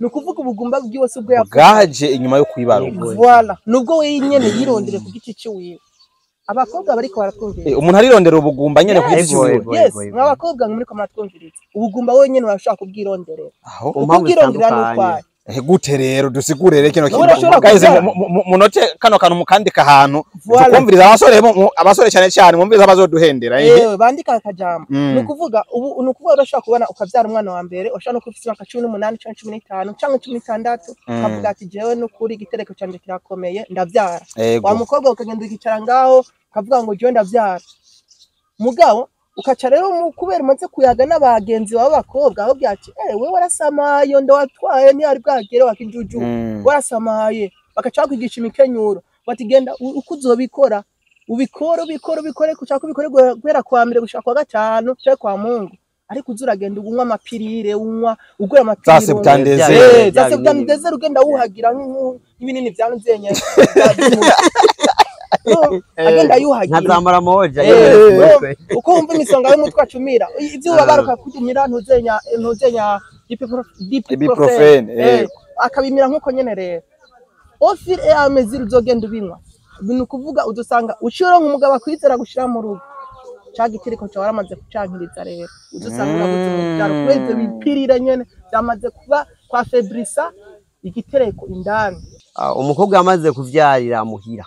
Ni ukuvuga ubugumba bwiwe si ubwo yavuze. Bwaje inyuma yo kwibaruka. Voilà, nubwo we nyene yirondere ku giti ciwiwe. Abakobwa bariko baratwumviriza. Umuntu arirondera ubugumba nyene ku giti Yes. ciwiwe. Yego, Yes, yego, yego. mwa bakobwa muriko muratwumviriza, ubugumba wenyene urashobora kubwironderera. Aho Ku mpamvu Ukubwirondera ni zitandukanye. ukwaye. Gute rero? Dusigure rero kino Wowe urashobora Guys, kubyara. munote kano kantu mukandika ahantu. Voilà. Tukumviriza abasore, abasore cyane cyane mwumviriza abazoduhendera. Ewe, bandika akajambo. Ni ukuvuga ubu, ni ukuvuga urashobora kubona ukabyara umwana wa mbere, ushobora no kuba ufise imyaka 18 canke 15 canke 16, ukavuga ati jewe n'ukuri igitereko canje kirakomeye, ndavyara. Wa mukobwa ukagenda ukicara ngaho ukavuga ngo jewe ndavyara, mugabo ukaca rero kubera umaze kuyaga n'abagenzi bawe b'abakobwa, aho ati eh wewe warasamaye, ndo watwaye ntiyari bwagere wakijuju, warasamaye, bakaca bakwigisha imikenyuro bati genda uko uzobikora ubikore, ubikore, ubikore, ushaka ubikore guhera kwa mbere gushika kwa gatanu canke kwa Mungu, ariko uza uragenda unywa ama pilules, unywa ugura Za ama pilules. Septandezere. Eh, Bya za binini. Septandezere, ugenda wuhagira nk'ibinini vya nzenye agenda yuhagira. Nka za maramoja. Uko wumva imisonga y'umutwe acumira ibyo ubabara, ukakudumira ntuzenya Ibuprofen, ibuprofen, akabimira nk'uko nyene. Rero au fur et à mesure uzogenda ubinywa, ni ukuvuga udusanga uciye umugabo akwizera gushira mu rugo, ca gitereko cawe waramaze kucankiriza. Rero uzusanga urabuze umuvyaro kubera ivyo bi pilules nyene vyamaze kuba kwa febrisa igitereko indani. Ah, umukobwa amaze kuvyarira muhira,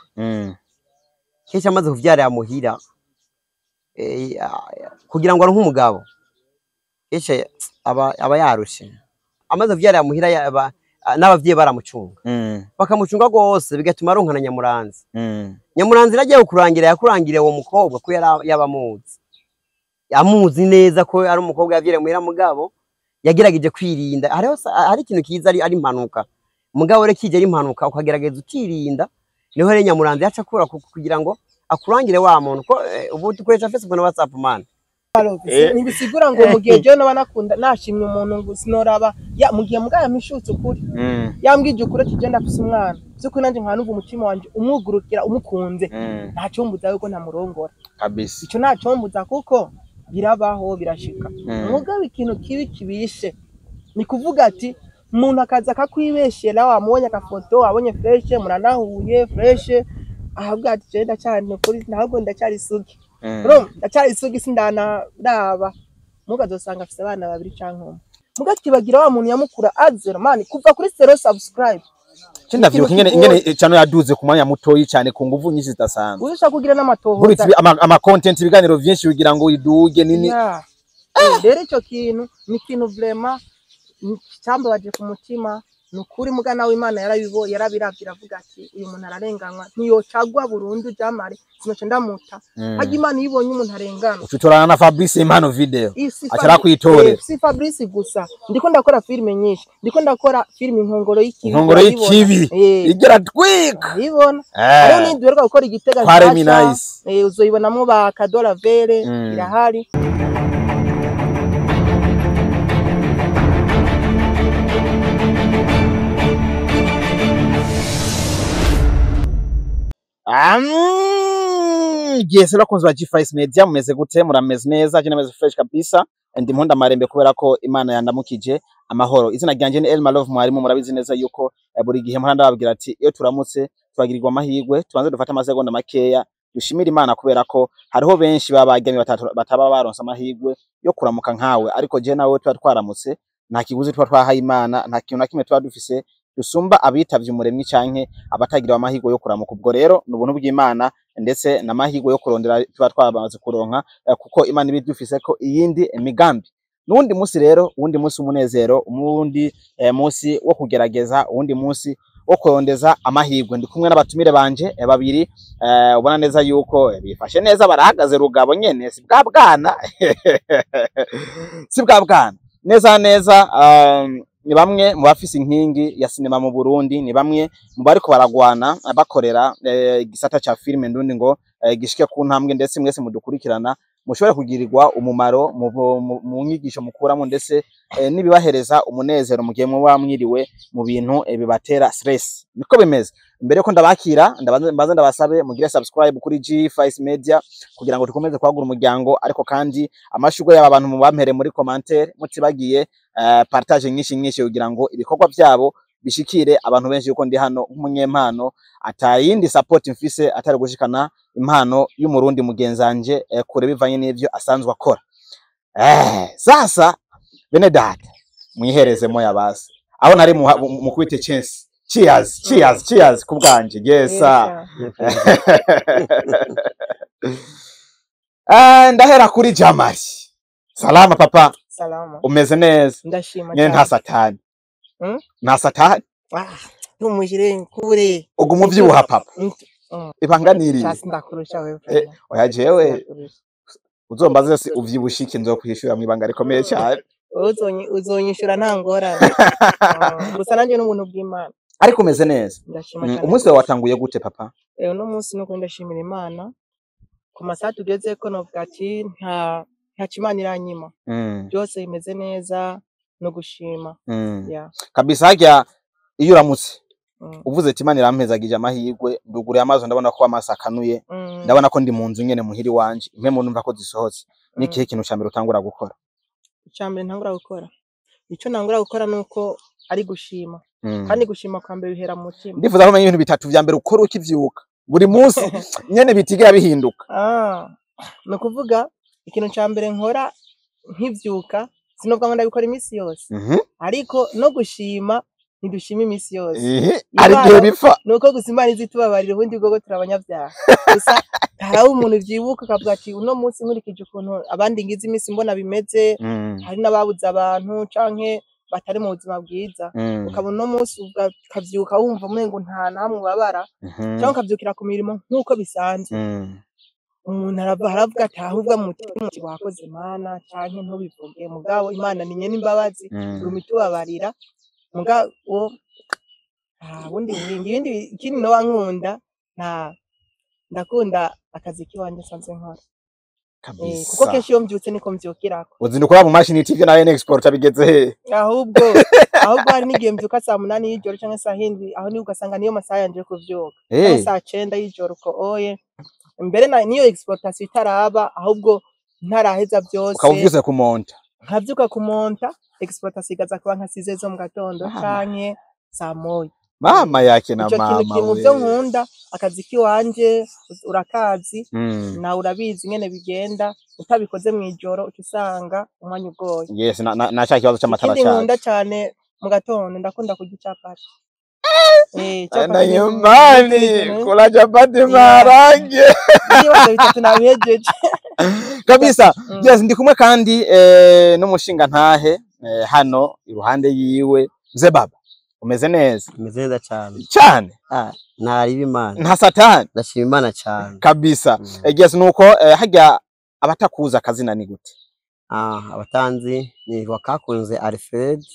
kenshi amaze kuvyarira muhira, kugira ngo aronke umugabo kenshi aba yarushe. Amaze kuvyarira muhira, n'abavyeyi baramucunga, bakamucunga rwose, bigatuma aronka na nyamuranzi. Nyamuranzi iragiye kukurangira, yakurangiriye uwo mukobwa ko yaba amuzi, amuzi neza ko ari umukobwa yavyariye muhira, mugabo yagerageje kwirinda. Hariho hari ikintu kiza ari impanuka, mugabo rero kije ari impanuka ukagerageza ukirinda, niho rero nyamuranzi yaca akura kugira ngo akurangire wa muntu ko ubu dukoresha Facebook na WhatsApp, man. Ntibisigura ngo mu gihe jewe noba nakunda nashimye umuntu ngo sinoraba ya mu gihe mugabo yamishutse ukuri, yambwije ukuri ati je ndafise umwana vy'ukuri, nanje nkaba numva umutima wanje umwugurukira umukunze, ntacombuza yuko ntamurongora. Kabisa. Ico ntacombuza kuko birabaho, birashika. Mugabo ikintu kibi kibishe ni kuvuga ati umuntu akaza akakwibeshera, wamubonye agafoto, wabonye fresh, muranahuye fresh, ahabwa ati jewe ndacyari nukuri ntabwo ndacyari isugi. Urumva ndacyari isugi, sindanaraba muga azosanga afise abana babiri canke umwe, muga akibagira wa muntu yamukura à zéro, man, kuva kuri zéro subscribe. Ndavyibuka ingene channel yaduze ku mwanya mutoyi cyane ku nguvu nyinshi zidasanzwe. Uzi ushaka kugira n'amatohoza. Nkuritse ama content, ibiganiro vyinshi kugira ngo iduge nini. Yeah. Rero ico kintu ni ikintu vraiment cyambabaje ku mutima, ni ukuri. Mugana w'Imana yarabiravye iravuga ati uyu muntu ararenganywa, ntiyocagwa burundu jamare, sinoca ndamuta. Harya Imana iyo ibonye umuntu arengana, Ucutorana na Fabrice Impano Video. Si Aca arakwitorera. Si Fabrice gusa, ndiko ndakora filime nyinshi, ndiko ndakora filime Inkongoro y'Ikibi. Inkongoro Urayibona? y'Ikibi. Igera twika. Urayibona? Hariho n'indi duheruka gukora igitega Kwa Remy nshasha. Nice. Uzoyibonamwo ba Kadora Vere. Irahari. Yes, bakunzi ba G5 Media, mumeze gute? Murameze neza? Je nameze fresh kabisa. Ndi mpunda marembe kubera ko Imana yandamukije amahoro. Izina ryanje ni Elma Love mwarimu. Murabizi neza yuko buri gihe mpora ndababwira ati iyo turamutse turagirirwa amahirwe, tubanze dufate amasegonda makeya dushimire Imana, kubera ko hariho benshi baba baryamye bataba baronse amahirwe yo kuramuka nkawe. Ariko je nawe tuba twaramutse, nta kiguzi tuba twahaye Imana, nta kintu na kimwe tuba dufise dusumba abitavye Umuremyi canke abatagira amahirwe yo kuramuka. Ubwo rero ni ubuntu bw'Imana ndetse n'amahirwe yo kurondera tuba twamaze kuronka, kuko Imana iba idufise ko iyindi migambi. N'uwundi munsi rero, uwundi munsi w'umunezero, uwundi munsi wo kugerageza, uwundi munsi wo kurondeza amahirwe. Ndi kumwe n'abatumire banje babiri, ubona neza yuko bifashe neza, barahagaze rugabo nyene, si bwa bwana, si bwa bwana neza neza. Ni bamwe mu bafise inkingi ya sinema mu Burundi, ni bamwe mu bariko baragwana bakorera igisata ca filime ndundi ngo gishike ku ntambwe, ndetse mwese mudukurikirana mushobore kugirirwa umumaro mu nyigisho mukuramo, ndetse n'ibibahereza umunezero mu gihe muba mwiriwe mu bintu bibatera stress. Niko bimeze. Mbere yuko ndabakira, mbanze ndabasabe mugire subscribe kuri G Face Media kugira ngo dukomeze kwagura umuryango, ariko kandi amashurwe y'aba bantu mubampere muri commentaire, mutibagiye partage nyinshi nyinshi kugira ngo ibikorwa byabo bishikire abantu benshi, yuko ndi hano nk'umunyempano atayindi support mfise atari gushikana impano y'umurundi mugenzanje kure bivanye n'ivyo asanzwe akora. Sasa bene data mwihereze moya basi aho nari mukubite chance. Cheers, cheers, cheers kubwanje. Yes sir. Ndahera kuri Jamali. Salama papa. Salama. Umeze neza? Ndashima cyane. Nta satani. Nta satani? Tumujire kure. Uguma uvyibuha papa. Ibanganiriye. Cyasi ndakurusha wewe. Oya jewe uzombaze se uvyibushike nzokwishura mwibanga rikomeye cyane. Uzonyishura nta ngorane. Gusa nanje n'ubuntu bw'Imana. Ariko umeze neza. Ndashima cyane. Umunsi wawe watanguye gute papa? Uno munsi nuko ndashimira Imana. Ku masaha tugeze ko novuga ati nta Imana iranyima. Byose bimeze neza no gushima. Yeah. Kabisa harya iyo uramutse uvuze ati Imana irampezagije amahirwe, nduguriye amaso ndabona ko amaso akanuye, ndabona ko ndi mu nzu nyene muhiri wanje, impemu numva ko zisohotse. Ni ikihe kintu ca mbere utangura gukora? Icambere ntangura gukora, ico ntangura gukora nuko ari gushima. Kandi gushima kwa mbere bihera mu mutima. Ndifuza kumenya ibintu bitatu vya mbere ukora ukivyuka buri munsi nyene bitigera bihinduka. No kuvuga ikintu ca mbere nkora nkivyuka, sinovuga ngo ndabikora imisi yose, ariko no gushima ntidushima imisi yose. Ari gihe bipfa nuko gusa Imana izitubabarira, ubundi bwo turabanyabyaha. Gusa haraho umuntu vyibuka akavuga ati uno munsi nkurikije ukuntu abandi ngize imisi mbona bimeze, hari n'ababuze abantu canke batari mu buzima bwiza, ukabona uno munsi ukavyuka wumva umengo nta namwe ubabara, canke ukavyukira ku mirimo nk'uko bisanzwe. Umuntu aravuga ati ahubwo mu mutima wakoze Imana canke ntubivuge, mugabo Imana ni nyene imbabazi, rumitubabarira. Mugabo bundi ibindi ikindi no wankunda ndakunda akazi kiwanje nsanzwe nkora kabisa, kuko kenshi iyo mbyutse niko mvyukirako. Uzinduka mu mashini TV na N-Export abigeze he? Ahubwo hari n'igihe mbyuka saa 8 y'ijoro canke saa 7, aho ni ugasanga niyo masaha yanje yo kuvyuka, saa 9 y'ijoro uko oye. Mbere na niyo exportation itaraba, ahubwo ntaraheza byose. Ukabuvyuze kumonta? Nkavyuka kumonta, exportation igaza kuba nka 6 zo mu gatondo canke saa 1. Mama yake na mama. Ico kintu kiri mu byo nkunda, akazi kiwanje urakazi na urabizi ngene bigenda, utabikoze mu ijoro ucisanga umwanya ugoye. Yes, na cha kibazo c'amatara cyane. Ikindi nkunda cyane mu gatondo ndakunda kurya icapati. Na nyumbani kula chapati marange. Ibibazo bitatu nabihejeje. Kabisa. Yes, ndi kumwe kandi n'umushinga ntahe hano iruhande yiwe. Mzee baba, umeze neza? Umeze neza cyane. Cyane? Ntariba Imana. Nta satani. Ndashima Imana cyane. Kabisa. Yes, nuko harya abatakuza akazina ni gute? Abatanzi ni Wakakunze Alfred.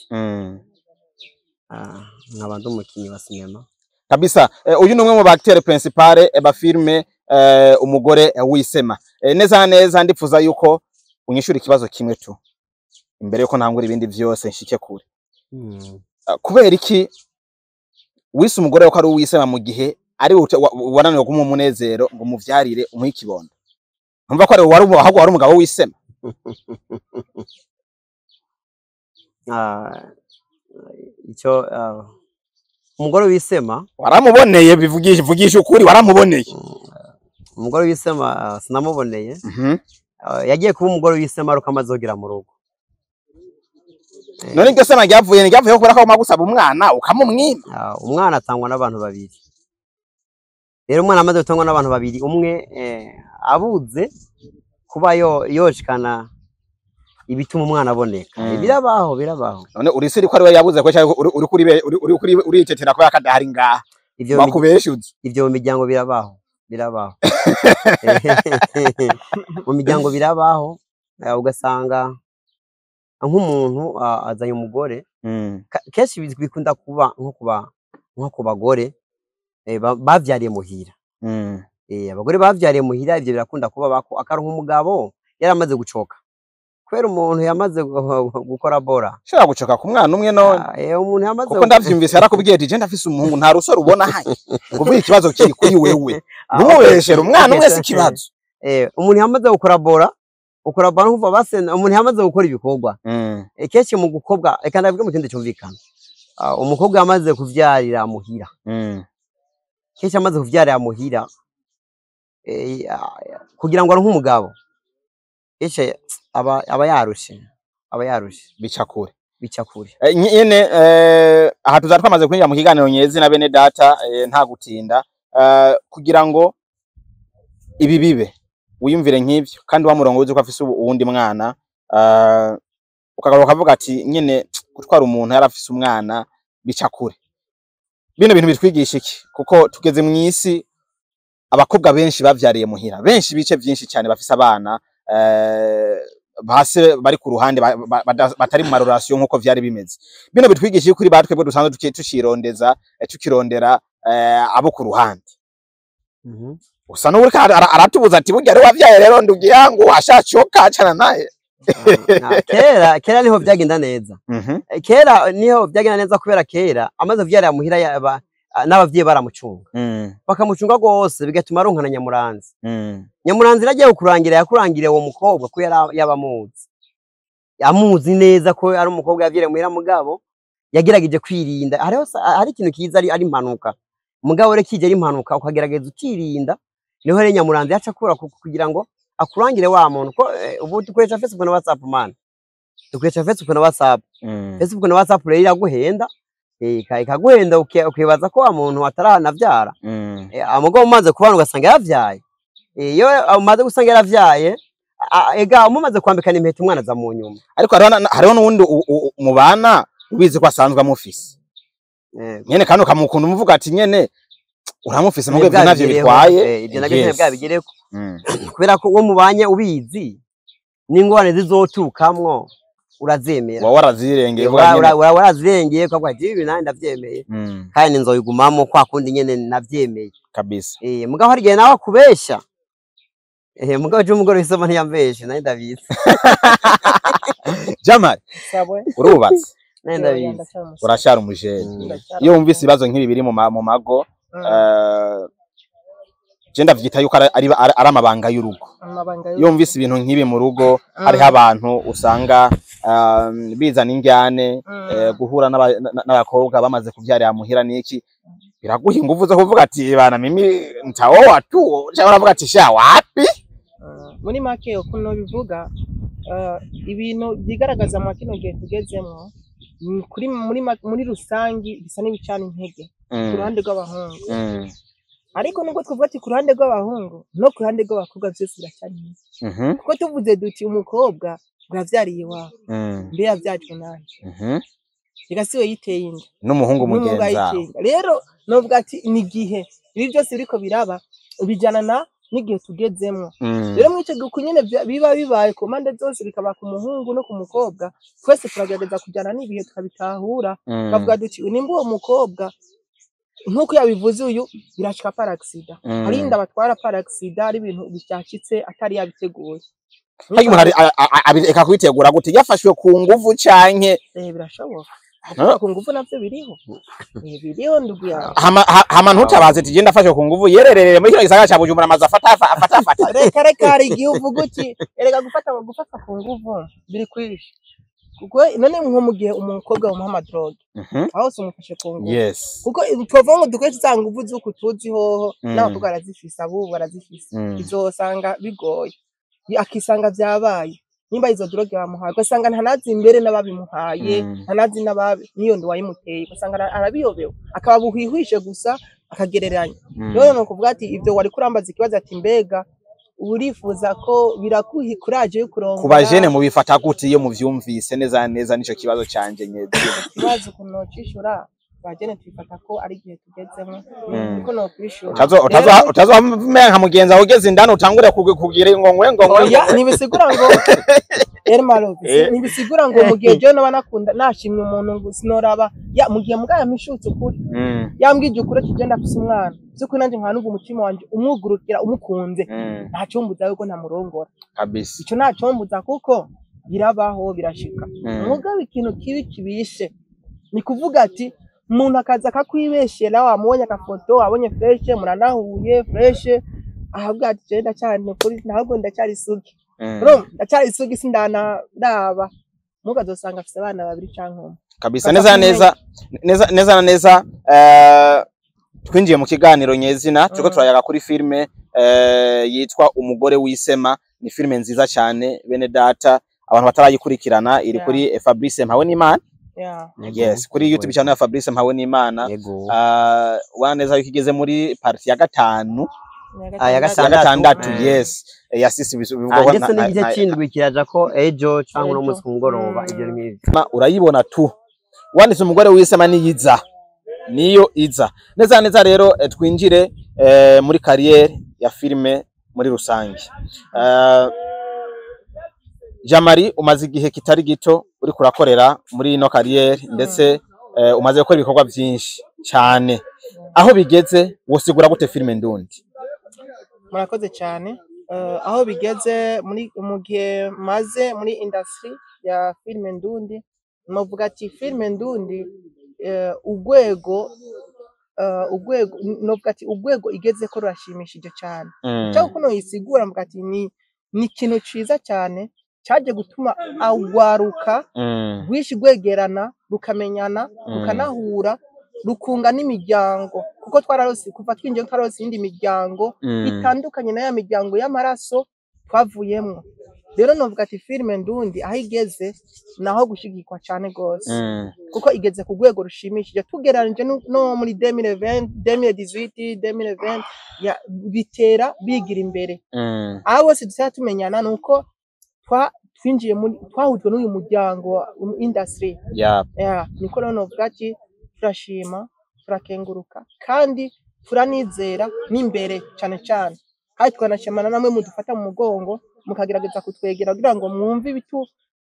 Nkaba ndi umukinyi wa sinema. Kabisa. Uyu ni umwe mu acteur principal ba filme umugore wisema. Neza neza ndipfuza yuko unyishura ikibazo kimwe tu imbere yuko ntangura ibindi vyose nshike kure. Kubera iki wise umugore ko ari uwisema mu gihe ari wananiwe kumuha umunezero ngo muvyarire umuhe ikibondo? Numva ko ari wari ahubwo wari umugabo wisema. Icyo umugore wisema waramuboneye, bivugisha ukuri, waramuboneye. Umugore wisema sinamuboneye. Yagiye kuba umugore wisema aruko amaze kugera mu rugo. None iryo sema ryavuye ni ryavuye kubera ko agomba gusaba umwana ukamumwima? Umwana atangwa n'abantu babiri. Rero umwana amaze gutangwa n'abantu babiri, umwe abuze kuba yoshikana ibituma umwana aboneka. Birabaho, birabaho. None urisiri ko ari we yabuze ko cyangwa uri kuri uri uritetera ko yakadahari ngaha? Bakubeshuze. Ivyo mu miryango birabaho, birabaho. Mu miryango birabaho, ugasanga nk'umuntu azanye umugore, kenshi bikunda kuba nko ku bagore bavyariye muhira. Abagore bavyariye muhira ivyo birakunda kuba bako akaronka umugabo Yaramaze gucoka kubera umuntu yamaze gukora bora. Shobora gucoka ku mwana umwe none. Umuntu yamaze, kuko ndavyumvise yarakubwiye ati je ndafise umuhungu, nta rusore ubona hayi. Kuvuga ikibazo kiri kuri wewe, ntumubeshere, umwana umwe si ikibazo. Umuntu yamaze gukora bora, ukora bora kuva basena, umuntu yamaze gukora ibikorwa. Kenshi mu gukobwa, reka ndavuge mu kindi cyumvikana. Umukobwa yamaze kuvyarira muhira. Kenshi amaze kuvyarira muhira, kugira ngo aronke umugabo, kenshi aba yarushe, aba yarushe. Bica kure. Bica kure. Nyene aha tuzaba twamaze kwinjira mu kiganiro nyezi na bene data, nta gutinda, kugira ngo ibi bibe wiyumvire nk'ivyo, kandi wa murongo uzi ko afise uwundi mwana, ukagaruka ukavuga ati nyene gutwara umuntu yarafise umwana bica kure. Bino bintu bitwigisha iki? Kuko tugeze mw'isi abakobwa benshi bavyariye muhira, benshi bice vyinshi cyane bafise abana base bari ku ruhande, batari mu marorasiyo nkuko vyari bimeze. Bino bitwigisha kuri batwebwe dusanzwe tucirondeza, tukirondera abo ku ruhande. Usa n'uwuriko aratubuza ati burya rero wavyaye rero ndugu yangu ashacoka acana naye. Kera niho vyagenda neza. Kera niho vyagenda neza kubera kera amaze kuvyarira muhira n'abavyeyi baramucunga. Bakamucunga gose bigatuma aronkana Nyamuranzi. Nyamuranzi ragiye kukurangira, yakurangira uwo mukobwa ko yabamuzi. Amuzi neza ko ari umukobwa yavyariye muhira, mugabo yagerageje kwirinda. Hariho hari ikintu kiza ari impanuka. Mugabo rero kije ari impanuka ukagerageza ukirinda, niho rero Nyamuranzi yaca akura kugira ngo akurangire wa muntu. Ko ubu dukoresha Facebook na WhatsApp, man. Dukoresha Facebook na WhatsApp. Facebook na WhatsApp rero iraguhenda, ikaguhenda ukibaza ko wa muntu ataranavyara. Amugabo umaze kubana ugasanga yaravyaye. Iyo umaze gusanga yaravyaye, ega umumaze kwambikana impeta umwana aza mu nyuma. Ariko hariho n'uwundi mubana ubizi ko asanzwe amufise. Nyene kandi ukamukunda umuvuga ati nyene uramufise nubwo ivyo navyo bitwaye. Ibyo navyo bwabigereko. Kubera ko uwo mubanye ubizi n'ingorane zizotukamwo urazemera. Wa warazirengeye, warazirengeye kwa ati ibi nandi ndavyemeye. Kandi nzoyigumamo kwa kundi nyene navyemeye. Kabisa. Mugabo hari igihe nawe akubesha. Mugabo je umugore wisoma ntiyambeshe, nari ndabizi. Jamal, Sabwe. Urubatse? Nari ndabizi. Urashara umujene. Iyo wumvise ibibazo nk'ibi biri mu mago, je ndavyita yuko ari amabanga y'urugo. Iyo wumvise ibintu nk'ibi mu rugo, hariho abantu usanga bizana injyane, guhura n'abakobwa bamaze kuvyarira muhira niki, biraguha inguvu zo kuvuga ati bana mimi ntaoa tu, cyangwa uravuga ati sha wapi? Muri make ukuntu bivuga, ibintu byigaragaza mu kino gihe tugezemo kuri muri rusangi bisa n'ibicana intege ku ruhande rw'abahungu. Ariko nubwo twavuga ati ku ruhande rw'abahungu no ku ruhande rw'abakobwa byose biracana intege. Kuko tuvuze duti umukobwa bwavyariye iwawe, mbe yavyajwe nande? Reka siwe yiteye inda n'umuhungu mugenza. Rero novuga ati ni gihe ibi byose biriko biraba bijana na n'igihe tugezemwo. Rero mwice nyene biba bibaye ku mpande zose, bikaba ku muhungu no ku mukobwa, twese turagerageza kujana n'ibihe tukabitahura. Tukavuga duti nimba uwo mukobwa nkuko yabivuze uyu birashika par accident, hari inda batwara par accident, ari ibintu bishakitse atari yabiteguye. Hari umuntu eka kwitegura gute yafashwe ku nguvu canke? Birashoboka. Ku nguvu navyo biriho. Biriho ndugu yawe. Hama ntutabaze ati je ndafashwe ku nguvu yererere muri kino gisagara ca Bujumbura amaze afata. Reka hari igihe uvuga uti erega gufata ku nguvu biri kwisha. Kuko none nko mu gihe umukobwa bamuha amadroge, aho se umufashe ku nguvu. Kuko twovuga ngo dukoreshe za nguvu z'uku tuzi hoho, n'abakobwa barazifise, abubu barazifise. Izosanga bigoye. Akisanga vyabaye. Nimba izo droge bamuhaye, ugasanga ntanazi imbere n'ababimuhaye, ntanazi n'ababi niyo ndo wayimuteye, ugasanga arabiyobewe, akaba buhwihwishe gusa akagereranya. Rero no kuvuga ati ivyo wari kurambaza ikibazo ati mbega urifuza ko birakuhi kuraje yo kurongora. Kuba jene mubifata gute iyo muvyumvise neza neza? Nico kibazo canje nyezi. Ikibazo kunocishura bajene twifata ko ari gihe tugezemo, niko no kwishura. Utazo nka mugenza ugeze indani utangure kugira ingongwe ngongwe. Oya, nibisigura ngo Elmaro, nibisigura ngo mugihe je no banakunda nashimye umuntu ngo sinoraba ya mugihe mugaya mishutse ukuri. Yambwije ukuri ati je ndafise umwana. Vy'ukuri nanje nkaba numva umutima wanje umwugurukira, umukunze, ntacombuza yuko ntamurongora. Kabisa. Ico ntacombuza, kuko birabaho, birashika. Mugabo ikintu kibi kibishe ni kuvuga ati umuntu akaza akakwibeshera, wamubonye agafoto, wabonye fresh, muranahuye fresh, ahabwa ati jewe ndacyari nukuri, ntabwo ndacyari isugi. Urumva, ndacyari isugi, sindana ndaba muga azosanga afise abana babiri canke umwe. Kabisa. Bakakumenya. Neza neza neza neza na neza. Twinjiye mu kiganiro nyezina, turiko turayaga kuri filme yitwa Umugore w'Isema. Ni filme nziza cyane, bene data, abantu batarayikurikirana, iri kuri Fabrice Mpawenimana. Yes, kuri YouTube channel ya Fabrice Mpawenimana. Ubona neza yuko igeze muri partie ya gatanu. Ah, ya Ya gatandatu. gatandatu. Yes. Ya sisi bivugwa ko Ndetse n'igice c'indwi kiraja ko ejo canke uno munsi ku mugoroba, ivyo nk'ivyo. Urayibona tu wanditse Umugore w'Isema, niyiza, niyo iza neza neza. Rero twinjire muri carrière ya filme muri rusange. Jamari, umaze igihe kitari gito uri kurakorera muri ino carrière, ndetse umaze gukora ibikorwa byinshi cyane. Aho bigeze, wosigura gute filme ndundi? Murakoze cyane. Aho bigeze muri mu gihe maze muri industry ya filime ndundi, novuga ati filime ndundi, urwego novuga ati urwego igezeko rurashimishije cyane. Cyangwa kuno yisigura, mvuga ati ni ikintu ciza cyane cyaje gutuma agwaruka rwinshi rwegerana, rukamenyana, rukanahura, rukunga n'imiryango, kuko twararose, kuva twinjiye twararose iyindi miryango itandukanye na ya miryango y'amaraso twavuyemwo. Rero novuga ati filime ndundi aho igeze naho gushigikwa cyane gose, kuko igeze ku rwego rushimishije tugereranije no muri 2020, 2018, 2020, bitera bigira imbere. Abo bose dusigaye tumenyana nuko twinjiye muri, twahujwe n'uyu muryango wa industry. Yeah, niko rero novuga ati turashima, turakenguruka kandi turanizera n'imbere cyane cyane, kandi tukanashimana namwe mudufata mu mugongo, mukagerageza kutwegera kugira ngo mwumve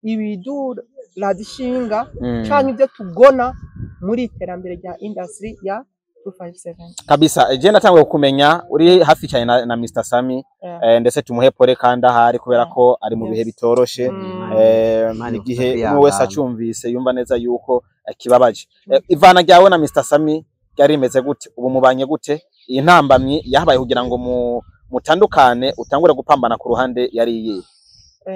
ibiduraza ishinga canke ibyo tugona muri iterambere rya industry ya 257. Kabisa. Je natanguye kumenya uri hafi cyane na Mr Sami. Ndetse tumuhe pole kandi ahari, kubera ko ari mu bihe bitoroshe. Imana Igihe igufashe umwe wese kwihangana. acumvise yumva neza yuko kibabaje. Ivana ryawe na Mr Sami ryari rimeze gute? Ubu mubanye gute? Iyi ntambamyi yahabaye kugira ngo mutandukane, utangure gupambana ku ruhande, yari iyihe?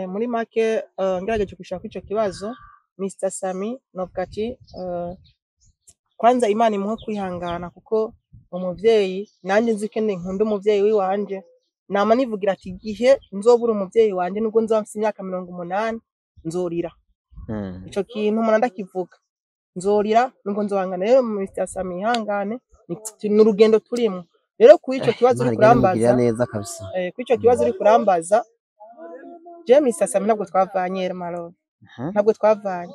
Muri make, ngerageje gushaka ico kibazo, Mr Sami, novuga ati kwanza Imana imuhe kwihangana, kuko umuvyeyi nanjye nzi ko nkunda umuvyeyi wiwanje. Nama nivugira ati igihe nzobura umuvyeyi wanje, nubwo nzoba mfise imyaka 80, nzorira. Ico kintu umuntu ndakivuga, nzorira nubwo nzobangana. Rero Mr Sami, ihangane, ni urugendo turimo. Rero kuri ico kibazo uri Imana igende imugirira kurambaza, neza kabisa. Kuri ico kibazo uri kurambaza, je Mr Sami ntabwo twavanye, Marove. Ntabwo twavanye,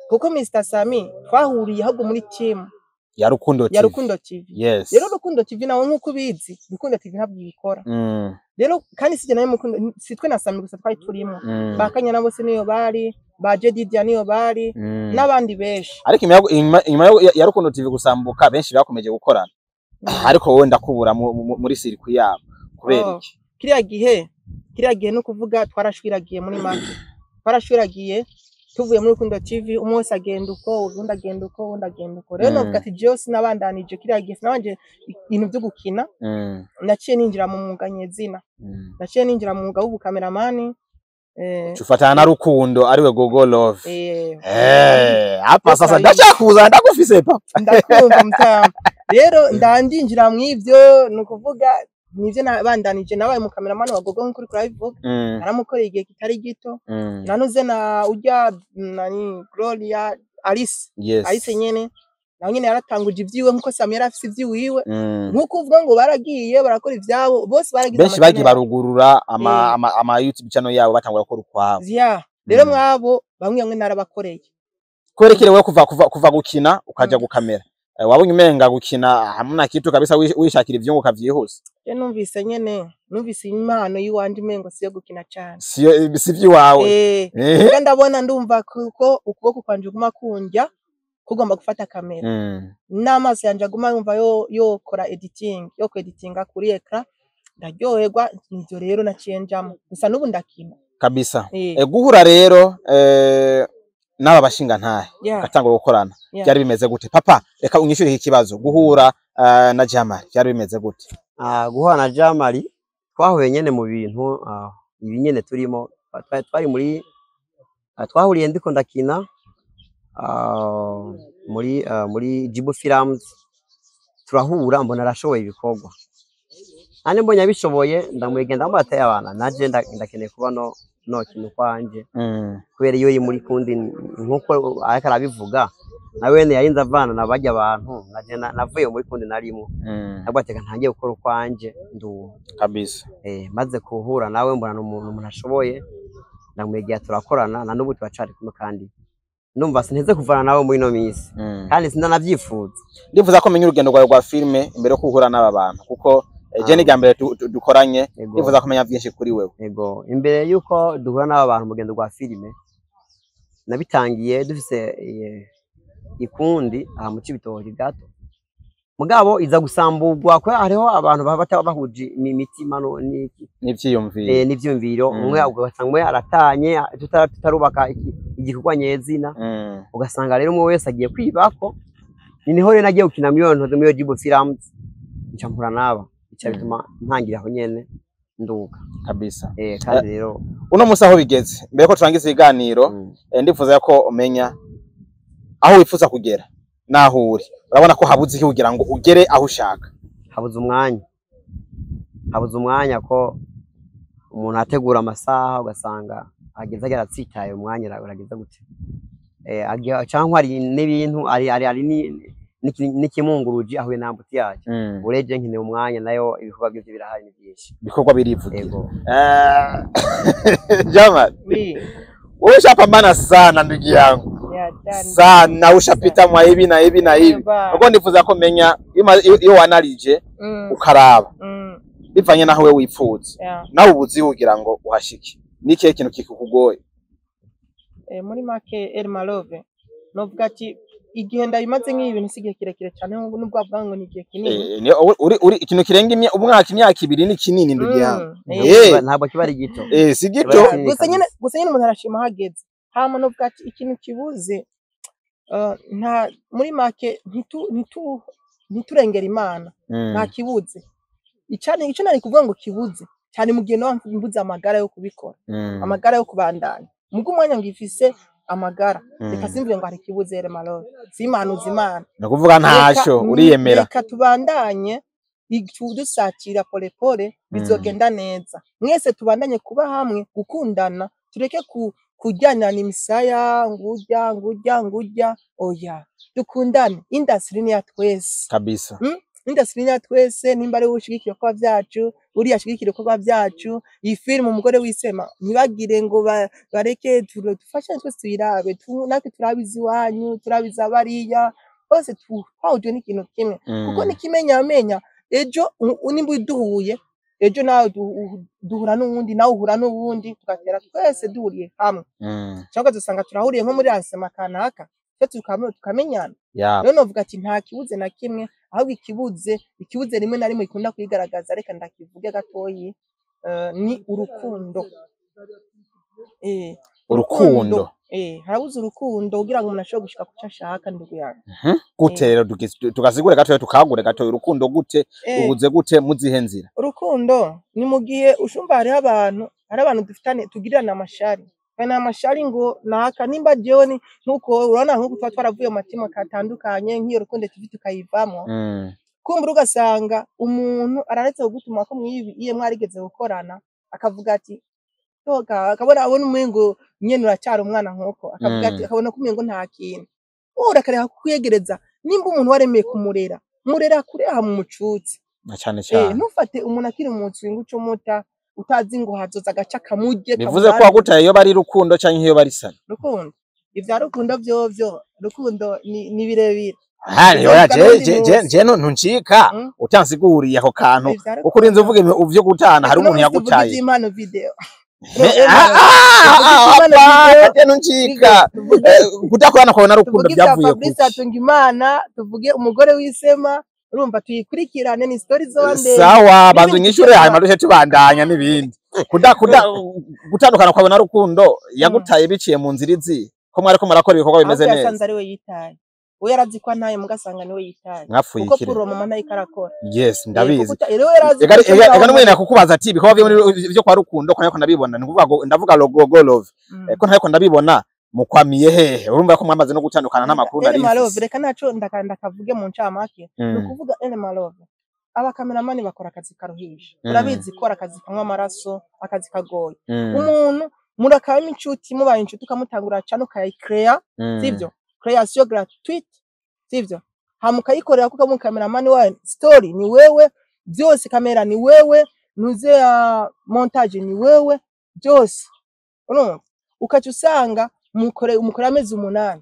kuko Mr Sami twahuriye ahubwo muri team Ya Rukundo ya TV. Rukundo TV. Rero Rukundo TV nawe nk'uko ubizi, Rukundo TV ntabwo ibikora. Rero kandi sijye nawe mukundo, si twe na Sami gusa twari turimo. Ba Kanyana bose niyo bari, ba Jedidia niyo bari, n'abandi benshi. Ariko inyuma ya Rukundo TV gusambuka, benshi bakomeje gukorana, ariko wowe ndakubura muri circuit yabo, kubera Oh. iki? Kiriya gihe no kuvuga twarashwiragiye, muri make twarashwiragiye tuvuye muri Rukundo TV, umwe wese agenda uko, uwundi agenda uko, uwundi agenda uko. Rero novuga ati jewe sinabandanije kiriya gihe, sinabanje ibintu vyo gukina. Naciye ninjira mu mwuga nyezina. Naciye ninjira mu mwuga w'ubukameramani. Tufatana na Rukundo, ariwe Gogo Love. Hapa sasa Turabizi. ndashaka ndagufise papa. Ndakumva mutama. Rero ndandinjira mw'ivyo, ni ukuvuga nivyo nabandanije, nabaye umukameramani wa Gogo nk'uko uriko urabivuga. Naramukoreye igihe kitari gito. Nanuze na urya nani, Gloria Alice. Alice nyene nawe nyene yaratanguje ivyiwe nkuko Sami yari afise ivyiwiwe. Nkuko uvuga ngo baragiye barakora ivyabo, bose baragize Benshi bagiye ama channel. barugurura ama YouTube channel yabo, batangura gukora ukwabo. Yeah. Rero mwabo bamwe bamwe narabakoreye. Kwerekere wewe kuva gukina ukaja gukamera, wabonye umenga gukina hamna kitu kabisa, wishakira ivyunguka vyihuse? Je numvise nyene, numvise impano yiwanje umengo siyo gukina cane. Siyo, si vyiwawe. Muga ndabona, ndumva kuko ukuboko kwanje guma kundya. Kugomba gufata kamera n'amaso yanje aguma yumva yokora editing, yo kweditinga kuri écran, ndaryoherwa. Nivyo rero naciye njamo, gusa n'ubu ndakina. Kabisa. Guhura rero n'aba bashinga ntahe ugatangura gukorana, byari bimeze gute? Papa, reka unyishyure iki kibazo. Guhura na Jamali byari bimeze gute? Guhura na Jamali, twahuye nyene mu bintu ibi nyene turimo. Twari muri twahuriye ndiko ndakina muri Jibu Films, turahura, mbona arashoboye ibikorwa, nanje mbonye abishoboye, ndamwegenda, ndamubwira ati: "Abana naje ndakeneye kuba no kintu kwanje." Kubera iyo uri muri kundi nkuko ariko arabivuga, na wene yarinze avana na barya abantu, naje navuye muri kundi narimo, nabwo ati: "Ntangiye gukora ukwanje nduma." Kabisa. Maze kuhura nawe, mbona ni umuntu ashoboye, ndamwegera, turakorana, na n'ubu turacari kumwe, kandi ndumva sinteze kuvana nawe muri ino minsi, kandi sindanavyifuza. Ndifuza ko menya urugendo rwawe rwa filime imbere yo guhura n'aba bantu, kuko je ni mbere dukoranye. Ndifuza kumenya byinshi kuri wewe. Ego, imbere yuko duhura n'aba bantu, mu rugendo rwa filime nabitangiye dufise ikundi aha mu Cibitoke gato, mugabo iza gusamburwa kubera hariho abantu baba bataba bahuje imitima n'iki n'ivyiyumviro. N'ivyiyumviro. Umwe ugasanga umwe aratanye, tutarubaka igikorwa nyezina. Ugasanga rero umwe wese agiye kwibako. Ni niho rero nagiye gukina muri iyo ntozi, muri iyo Jibu Films, nca mpura n'aba, bica bituma ntangira aho nyene nduga. Kabisa. Kandi rero Uno musi aho bigeze, mbere ko turangiza ibiganiro, ndifuza ko umenya aho wifuza kugera naho uri. Urabona ko habuze iki kugira ngo ugere aho ushaka? Habuze umwanya, habuze umwanya, ko umuntu ategura amasaha, ugasanga ageze agera atsitaye umwanya, urageze gute, canke hari n'ibintu ari n'ikimunguruje ahuye n'ambuti yacu. Ureje nkeneye umwanya, nayo ibikorwa byose birahari, ni byinshi. Ibikorwa birivugira. Ego. Jamal, Oui. wewe ushapambana sana ndugu yangu. Yeah, done. Sana, ushapita mwa hivi na hivi na hivi. Eba. Ubwo ndifuza ko menya iyo wanarije ukaraba bivanye naho we wifuza, nawe ubuzi kugira ngo uhashike, ni ikihe kintu kikukugoye? Muri make, Elmalove, novuga ati igihe ndabimaze nk'ibi bintu si igihe kirekire cyane, nubwo bavuga ngo ni igihe kinini. Uri ikintu kirenga umwaka, imyaka 2 ni kinini ndugu yangu. Ntabwo kiba ari gito. Si gito. Kiba kinini Gusa nyine kabisa. Gusa nyine umuntu arashima ahageze. Hama novuga ati ikintu kibuze, nta muri make ntiturengera Imana. Nta kibuze icane, ico nari kuvuga ngo kibuze cyane mu gihe nawe mbuze amagara yo kubikora, amagara yo kubandanya. Mugo umwanya ngifise amagara, reka simvuge ngo hari ikibuze. Elmalove, simanuza Imana. Ni ukuvuga ntaco uriyemera. Reka tubandanye dusatira polepole, bizogenda neza. Mwese tubandanye kuba hamwe, gukundana, tureke kujyanana imisaya, ngurya ngurya ngurya, oya, dukundane. Industry ni ya twese. Kabisa. Industry ni ya twese. Nimba ari wowe ushigikira ibikorwa vyacu, uriya ashigikira ibikorwa vyacu, iyi filime Umugore w'Isema, ntibagire ngo bareke, dufashanye twese tuyirabe, natwe turabizi iwanyu, turabizi abariya bose, twahujwe n'ikintu kimwe, kuko n'ikimenyamenya ejo nimba duhuye ejo, nawe duhura n'uwundi, nawe uhura n'uwundi, tugatera twese duhuriye hamwe, cyangwa ugasanga turahuriye nko muri ansema kanaka, twe tukamenyana. Rero novuga ati nta kibuze na kimwe, ahubwo ikibuze rimwe na rimwe ikunda kwigaragaza, reka ndakivuge gatoyi, ni urukundo. Urukundo. Harabuze urukundo kugira ngo umuntu ashobore gushika ku cyo ashaka, ndugu yanjye. Gute rero? Tugasigure gatoya, tukagure gatoya, urukundo gute? Ubuze gute, muzihe nzira? Urukundo ni mu gihe ushumva hariho abantu, hari abantu dufitane, tugirirana amashari, kandi amashari ngo naka nimba jewe ni nkuko urabona, nkuko tuba twaravuye mu matimu atandukanye, nk'iyo Rukundo TV tukayivamo, kumbura ugasanga umuntu araretse kugutuma ko mwibi iye mwarigeze gukorana, akavuga ati toka, akabona abona umengo nyene uracyari umwana, nkuko akavuga ati akabona ko umengo nta kintu, wowe urakareka kukwiyegereza. Nimba umuntu waremeye kumurera, murera kureha mu mucutsi. Na cane cane. Ntufate umuntu akiri mu nzu ngo uce umuta, utazi ngo hazoza agaca kamurye. Bivuze ko kamurandure. Wagutaye iyo bari rukundo canke iyo bari sana? Rukundo, ivya rukundo vyovyo, rukundo ni birebire. Hani oya. Bizovuga Je n'undi je je munsi. je ntuncika utansiguriye ako kantu, Ivya kuko urinze rukundo. uvuga ivyo gutana, hari Uno umuntu munsi tuvuga yagutaye. ivy'impano video. Ntuncika kudakorana kwawe na Rukundo byavuye kuki? Fabrice Hatungimana, tuvuge umugore w'isema, urumva tuyikurikirane ni story zo ndende. Sawa, banzu nyishure hanyuma duce tubandanya n'ibindi. Gutandukana kwawe na Rukundo yagutaye biciye mu nzira izi ko mwariko murakora ibikorwa bimeze neza. Yasanze ari we yitaye. We yarazi ko ntaye mugasanga niwe yitaye. Kuko puro mama nayo ikarakora. Yes, ndabizi. Ega n'umwene kukubaza ati ibikorwa byo kwa Rukundo ko nako ndabibona, nikuvuga ngo ndavuga logo love. Ko ntako ndabibona mukwamiye hehe? Urumva ko mwamaze no gutandukana n'amakuru nari. Elma Love, reka naco ndakanda kavuge mu ncamake. Nukuvuga Elma Love, aba cameraman bakora akazi karuhisha. Urabizi ko akazi kanywa amaraso, akazi kagoye. Umuntu murakaba inshuti, mubaye inshuti ukamutangura cyane ukayicrea, sivyo? Création gratuite, sivyo? Hamukayikorera kuko mu cameraman wawe story ni wewe, byose kamera ni wewe, nuze ya montage ni wewe, byose. Urumva? Ukaca usanga umukore amezi 8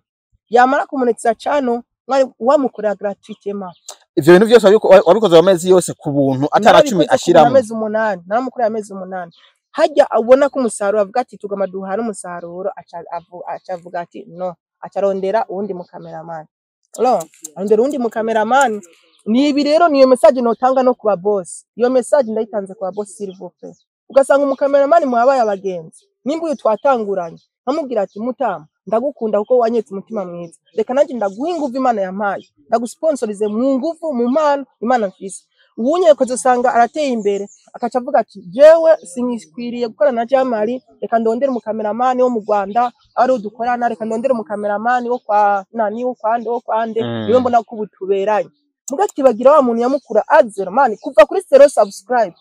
yamara kumunetsa cano wamukorera gratuitement. Ivyo bintu byose wabikoze amezi yose ku buntu atara 10 ashiramo. Amezi 8 naramukorera amezi 8. Hajya abona ko umusaruro avuga ati tugama duhana umusaruro, acavuga ati no, acarondera uwundi mu cameraman. Urumva? Arondera uwundi mu cameraman. Ni ibi rero niyo message notanga no kuba boss. Iyo message ndayitanze kuba boss s'il vous plaît. Ugasanga umu cameraman mwabaye abagenzi. Nimba uyu twatanguranye nkamubwira ati mutama ndagukunda kuko wanyetse umutima mwiza, reka nanjye ndaguha inguvu Imana yampaye, ndagusponsorize mu nguvu mu mpano Imana mfise. Uwunye koze usanga arateye imbere akaca avuga ati jewe sinkikwiriye gukora na Jamali, reka ndondere mu cameraman wo mu Rwanda ari udukorana, reka ndondere mu cameraman wo kwa nani wo kwande wo kwande, niwe mbona ko ubutuberanye. Mugatibagira wa muntu yamukura azero man kuva kuri 0 subscribe.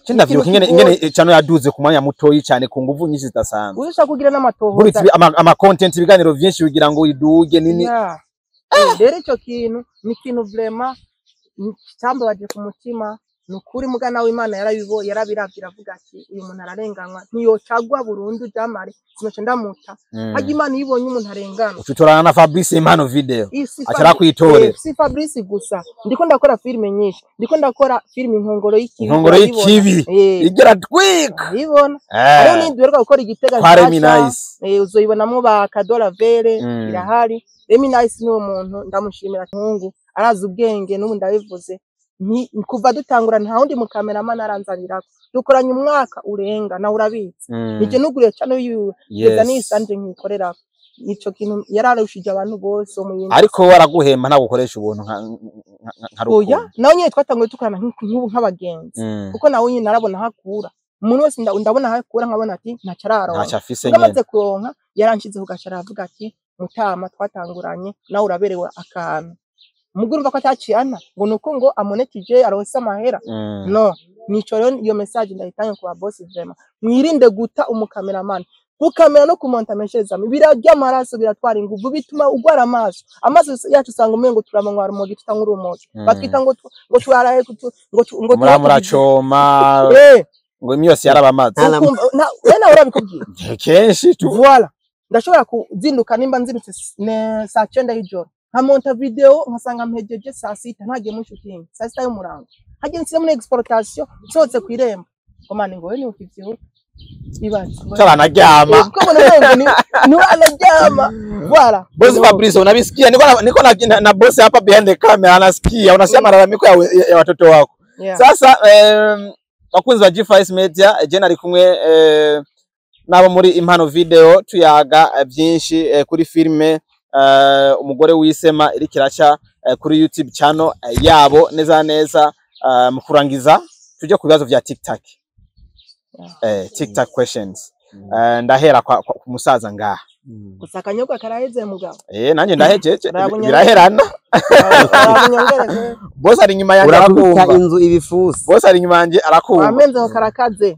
Cindavyo ingene chano yaduze ku mwanya mutoyi cyane ku nguvu nyinshi zidasanzwe. Uzusha kugira n'amatohoza. Ama content ibiganiro vyinshi bigira ngo iduge nini. Rero ico kintu ni kintu vraiment cyambabaje ku mutima. Nukuri mugana w'Imana yarabibo yarabiravira avuga ati uyu muntu ararenganywa ntiyocagwa burundu Jamali sinoce ndamuta. Hajya Imana ibonye umuntu arengana. Ucutorana na Fabrice Impano video acara kwitorera. Si Fabrice gusa, ndiko ndakora filme nyinshi, ndiko ndakora filme Inkongoro y'ikibi. Inkongoro y'ikibi igera twika. Ibona. Ariyo nidwerwa gukora igitega kwa Remy Nice. Uzoyibonamo ba Kadola Vere irahari. Remy Nice ni umuntu ndamushimira nkungu, arazi ubwenge n'ubu ndabivuze. Ni kuva dutangura nta wundi mu cameraman aranzanirako, dukoranye umwaka urenga na urabizi. Nije nuguriye cyane yiwe kugeza nisanje nkikorera ico kintu yararushije abantu bose mu yindi. Ariko waraguhemba nta gukoresha ubuntu nka Rukundo. Oya, nawe nyine twatanguye tukorana nk'ubu nk'abagenzi, kuko nawe nyine narabona hakura umuntu wese ndabona hakura nkabona ati ntaco araronka, ntaco afise nyene. Amaze kuronka yaranshizeho gashara avuga ati mutama twatanguranye nawe uraberewe akantu. Mugurumva ko ataciyana ngo nuko ngo amonetije aronse amahera. No, nico rero iyo message ndayitanga ku ba boss vraiment. Mwirinde guta umukameraman. Gukamera no kumonta meshereza birarya amaraso, biratwara inguvu, bituma ugwara amaso. Amaso yacu usanga umengo turamanywa rumogi tutanywa urumogi. Batwita ngo ngo twaraye ngo ngo muracoma ngo imyose yarabamaze. Na wewe urabikubwira. Kenshi tu voilà. Ndashobora kuzinduka nimba nzindutse saa 9 y'ijoro. Nkamonta video nkasanga mpejeje saa 6 ntagiye mu shooting saa 6 y'umurango hagiye nsire muri exportation nsohotse ku irembo komane ngo ni ukivyihuta ibaze cyaranaryama kuko mbona ngo ni anaryama voilà. Boss Fabrice unabisikia? Niko na boss hapa behind the camera anasikia, unasikia malalamiko ya watoto wako. Sasa bakunzi ba G5 Media, je nari kumwe nabo muri Impano Video tuyaga byinshi kuri filme umugore w'isema iri kiraca kuri YouTube channel yabo neza neza. Mu kurangiza tujye ku bibazo vya TikTok. TikTok questions. Ndahera kwa musaza ngaha. Gusa akanyobwa karaheze mugabo. Nanjye ndahejeje biraherana. Boss ari inyuma yanjye arakumva. Inzu ibifusi. Boss ari inyuma yanjye arakumva. Amenzo karakaze.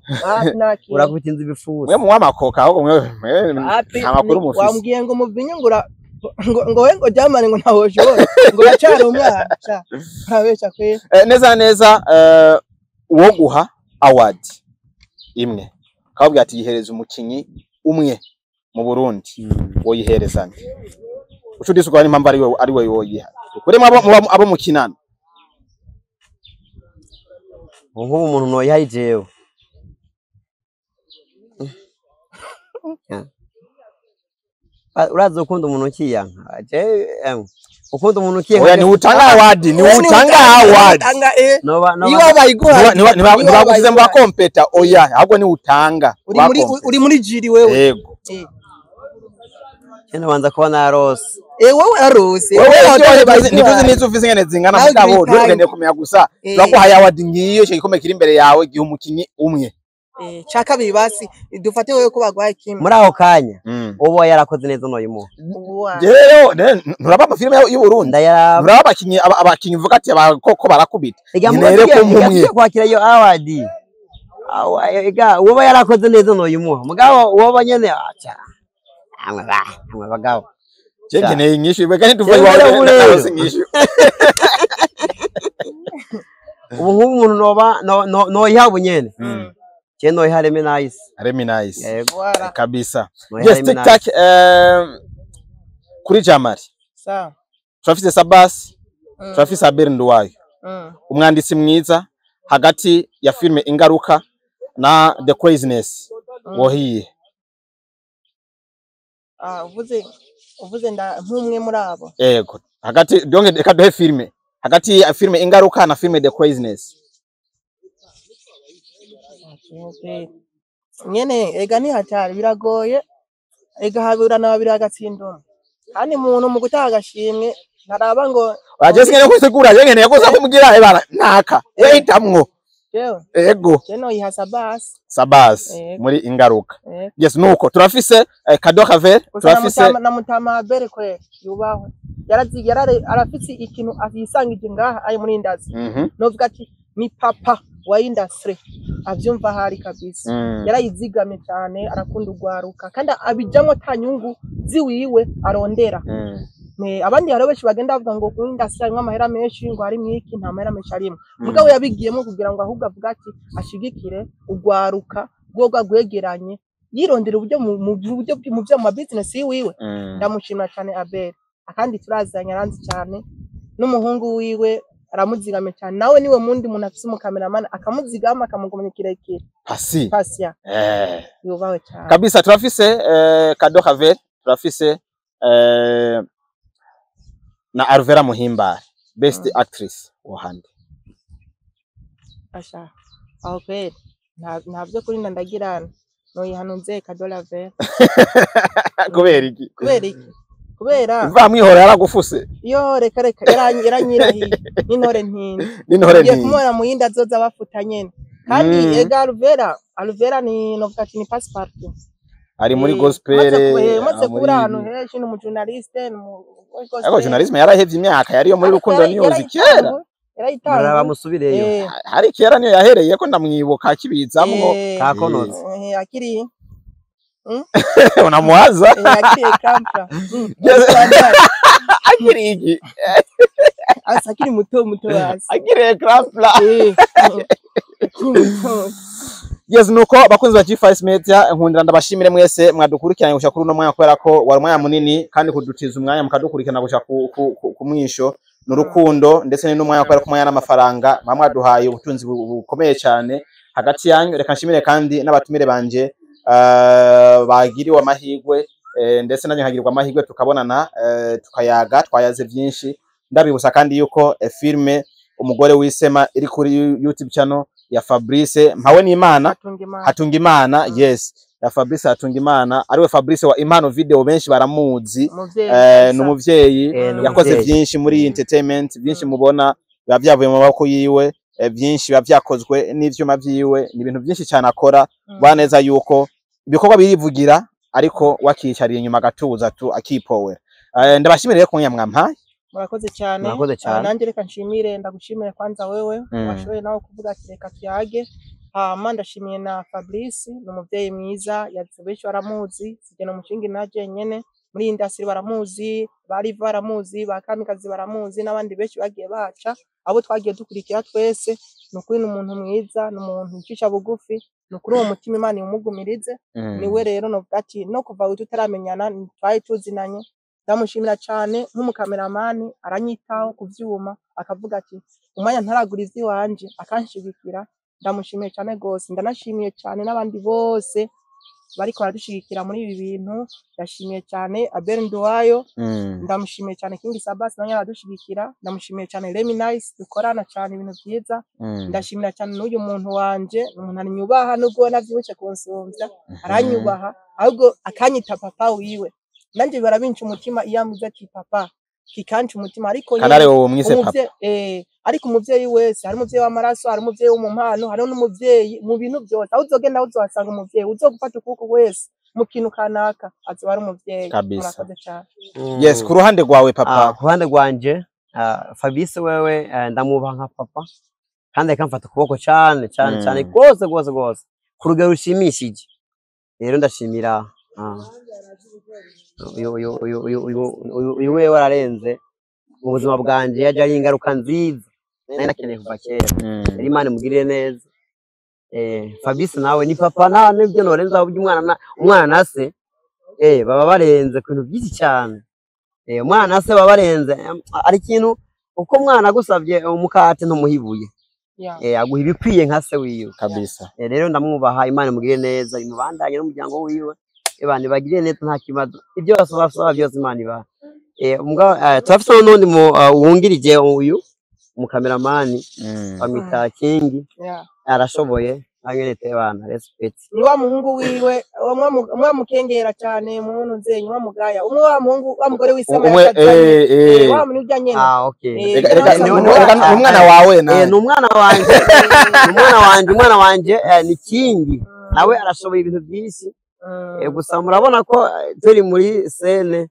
Urakubita inzu ibifusi. Mwe munywa amakoka ahubwo mwe nta makuru mufise. Wambwiye ngo muvinye ngura ngo we ngo Jamali ngo ntawoshobora ngo yacara umwana cha urabesha kwe. Neza neza uwo guha award imwe kababwira ati yihereza umukinyi umwe mu Burundi woyiherezana ucudisuka ni impamvu ari we woyiha kuri abo mukinana. Nk'ubu umuntu noyihaye jewe Urazi ukunda umuntu ukiyanka. Je ukunda umuntu ukiyanka. Oya, ni utanga award, ni utanga award. Utanga eh. Noba Iyo bayiguha. Nibagusize mu bakompeta, oya, ahubwo ni utanga. Uri muri jiri wewe. Yego. Cyane banza kuba narose. Wowe arose. Wewe nituzi nizo ufise ngene zingana mugabo, ntugende kumenya gusa. Turaguhaye award ngiyo cyo gikombe kiri imbere yawe gihe umukinyi umwe. Ca kabiri basi dufate wewe ko bagwaye kimwe. Muri aho kanya uwo yarakoze neza no yimuha. Rero nturaba amafilime y'u Burundi. Nturaba abakinyi abakinyi uvuga ati abakoko barakubita. Nere ko mumwe kwakira iyo award. Ega uwo yarakoze neza no yimuha. Mugabo uwo nyene acha. Amwe ba, amwe bagabo. Cyenkeneye inyishu bega ntituvuye iwawe narose inyishu. Ubu nk'ubu umuntu noba no yabo nyene. Cheno ihareme nice. Hareme nice. Kabisa. Yes, tic tac kuri Jamari. Sawa. Turafise Sabas, turafise Abel Nduwayo. Umwanditsi mwiza hagati ya filme Ingaruka na The Craziness. Wohiye. Uvuze nda nkumwe muri abo. Yego. Hagati donge reka duhe filme. Hagati ya filme Ingaruka na filme The Craziness. Nyene ega ni hatari biragoye, ega haburana babiri agatsinda kandi muntu mu gutaha agashimwe ntaraba ngo aje singene kwitegura yengene yakoza kumugira ebara naka ehitamwo jewe ego jeno yiha Sabas Sabas muri Ingaruka. Yes, nuko turafise Kado Haver, turafise na Mutama Abel kwe yubahwe yarazi arafise ikintu yisangije ngaha ari muri industry. Novuga ati ni papa wa industry avyumva hari kabisa. Yarayizigamye cyane, arakunda ugwaruka kandi abijamwo tanyungu ziwiwe arondera. Abandi haro benshi bagenda bavuga ngo kuri industry harimwo amahera menshi, ngo hari mwiki nta mahera menshi arimo. Mugabo yabigiyemo kugira ngo ahubwo avuga ati ashigikire ugwaruka rwoga gwegeranye, yirondera uburyo mu buryo mu byo mu business yiwiwe. Ndamushimira cyane Abel, akandi turazanye aranzi cyane n'umuhungu wiwe aramuzigame cyane, nawe niwe mundi muntu afise umukameramana akamuzigama akamugumya kirekire. Pasi Pasia yubawe cyane kabisa. Turafise Kado Haver, turafise na Alvera Muhimbare best actress wahandi. Asha aho kweli ntabyo kuri ndagirana no yihanunze Kado Haver. Kubera iki? Kubera iki? Kubera mva mwihora yaragufuse. Yo reka reka yaranyirahiye n'intore ntindi. N'intore ntindi. Kumora muyinda azoza bafuta nyene. Kandi ega Alvera ni novuga ati ni passepartout. Ari muri gospel. Maze kubura ahantu henshi ni umujournaliste ni mu gospel. Ariko journalisme yarahevye imyaka yari yo muri Rukundo News kera. Yarayitanga. Bamusubireyo. Hari kera niyo yahereye ko ndamwibuka akibizamwo kakonotse. Akiri unamuwaza akiri kampra. Akiri iki? Asa akiri muto muto hasi. Akiri kampra. Yes, nuko bakunzi ba G5 Media nkundira ndabashimire mwese mwadukurikiranye gushaka kuri uno mwanya, kubera ko wari umwanya munini kandi kudutiza umwanya mukadukurikirana gushaka ku mwisho n'urukundo ndetse n'umwanya, kubera ko umwanya n'amafaranga mwaduhaye ubutunzi bukomeye cyane hagati yanyu. Reka nshimire kandi n'abatumire banje bagiriwe amahirwe ndetse nanjye nkagirwa amahirwe tukabonana tukayaga, twayaze byinshi. Ndabibusa kandi yuko filme Umugore w'Isema iri kuri YouTube channel ya Fabrice Mpawenimana Hatungimana. Yes, ya Fabrice Hatungimana, ariwe Fabrice wa Impano Video, benshi baramuzi. Ni umuvyeyi yakoze byinshi muri entertainment, byinshi mubona biba byavuye mu maboko yiwe, byinshi biba byakozwe n'ivyuma vyiwe, ni ibintu byinshi cyane akora. Baneza yuko ibikorwa birivugira, ariko wakicariye inyuma agatuza tu akipowera. Ndabashimire rero kunyamwampaye. Murakoze cyane. Nanjye reka nshimire, ndagushimire kwanza wewe washoboye nawe kuvuga ati reka tuyage. Hama ndashimiye na Fabrice, ni umuvyeyi mwiza yatubeshe baramuzi, sije no mushingi naje nyene muri industry baramuzi, bari baramuzi, ba Kamikazi baramuzi n'abandi benshi bagiye baca abo twagiye dukurikira twese. Nukuri ni umuntu mwiza, ni umuntu ucisha bugufi, nukuri uwo mutima Imana imugumirize. Niwe rero novuga ati no kuva tutaramenyana twari tuzinanye. Ndamushimira cyane nk'umukameramani aranyitaho ku vyuma, akavuga ati umwanya ntaragura ivy'iwanje akanshigikira. Ndamushimiye cyane gose, ndanashimiye cyane n'abandi bose Bariko baradushigikira muri ibi bintu. Ndashimiye cyane Abel Nduwayo, ndamushimiye cyane King Sabas nawe aradushigikira, ndamushimiye cyane Remy Nice dukorana cyane ibintu byiza. Ndashimira cyane n'uyu muntu wanje, umuntu anyubaha nubwo navyibushe kunsumvya, aranyubaha ahubwo akanyita papa wiwe, nanje barabinca umutima iyo amvuze ati papa, kikanca umutima. Ariko kanare wowe mwise papa. Ariko umuvyeyi wese, hari umuvyeyi w'amaraso, hari umuvyeyi wo mu mpano, hari n'umuvyeyi mu bintu byose. Aho uzogenda uzohasanga umuvyeyi, uzogufata ukuboko wese mu kintu kanaka azoba ari umuvyeyi. Murakoze cyane. Yes, ku ruhande rwawe papa. Ku ruhande rwanje, Fabrice wewe ndamubaha nka papa, kandi akamfata ukuboko cyane cyane cyane rwose rwose rwose ku rugero rushimishije. Rero ndashimira uyu wewe wararenze mu buzima bwanje, yaje ari ingaruka nziza nari nakeneye kuva kera. Rero Imana imugirire neza. Fabrice nawe ni papa, nta n'ibyo norenza by'umwana, umwana na se baba barenze ku bintu byinshi cyane. Umwana na se baba barenze, ari ikintu uko umwana agusabye umukate ntumuhibuye, aguha ibikwiye nka se wiwe kabisa. Rero ndamwubaha, Imana imugirire neza, imubandanye n'umuryango wiwe, abantu bagirire neza nta kibazo, ibyo basaba byose Imana ibaha. Turafise n'undi wungirije uyu umukameramani bamwita King, arashoboye anyeretse abana respect. Ni wa muhungu wiwe umwe mukengera cyane muntu nzenye wa mugaya umwe wa muhungu wa mugore wisema wa muntu ujya nyene. Okay, umwana wawe na ni umwana wanje, umwana wanje, umwana wanje ni King, nawe arashoboye ibintu byinshi. Gusa murabona ko turi muri scene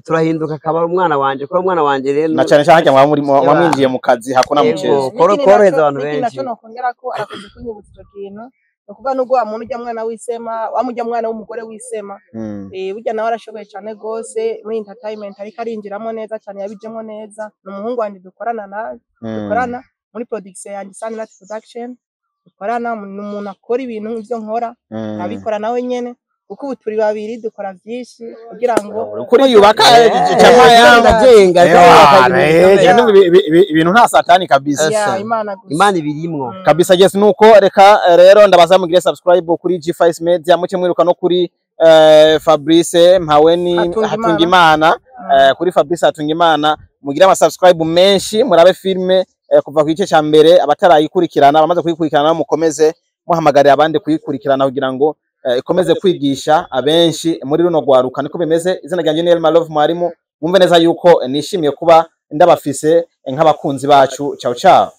turahinduka akaba umwana wanje, ko umwana wanje rero na cyane cyane hajya muri mwamwinjiye mu kazi hakuna mchezo koroheza abantu benshi. Nacyo nokongera ko arakoze kunyibutsa icyo kintu, no kuvuga nubwo wa muntu ujya mwana wisema wa mujya mwana w'umugore wisema, burya nawe arashoboye cyane gose muri entertainment, ariko arinjiramo neza cyane, yabijemo neza. Ni umuhungu wanje dukorana nawe, dukorana muri production yanjye Sunlight Production, dukorana, ni umuntu akora ibintu ivyo nkora abikora nawe nyene, kuko ubu turi babiri dukora byinshi kugira ngo kuri yubaka chama yangajenga ibintu nta satani kabisa. Imana ibirimwo kabisa. Yes, nuko reka rero ndabaza mugire subscribe kuri G5 Media, muce mwiruka no kuri Fabrice Mpaweni Hatungimana, kuri Fabrice Hatungimana mugire ama subscribe menshi, murabe filme kuva ku gice ca mbere, abatarayikurikirana bamaze kuyikurikirana mukomeze muhamagarira abandi kuyikurikirana kugira ngo ikomeze kwigisha abenshi muri runo gwaruka. Niko bimeze. Izina ryanjye ni Elma Love Mwarimu, mwumve neza yuko nishimiye kuba ndabafise nk'abakunzi bacu. Ciao ciao.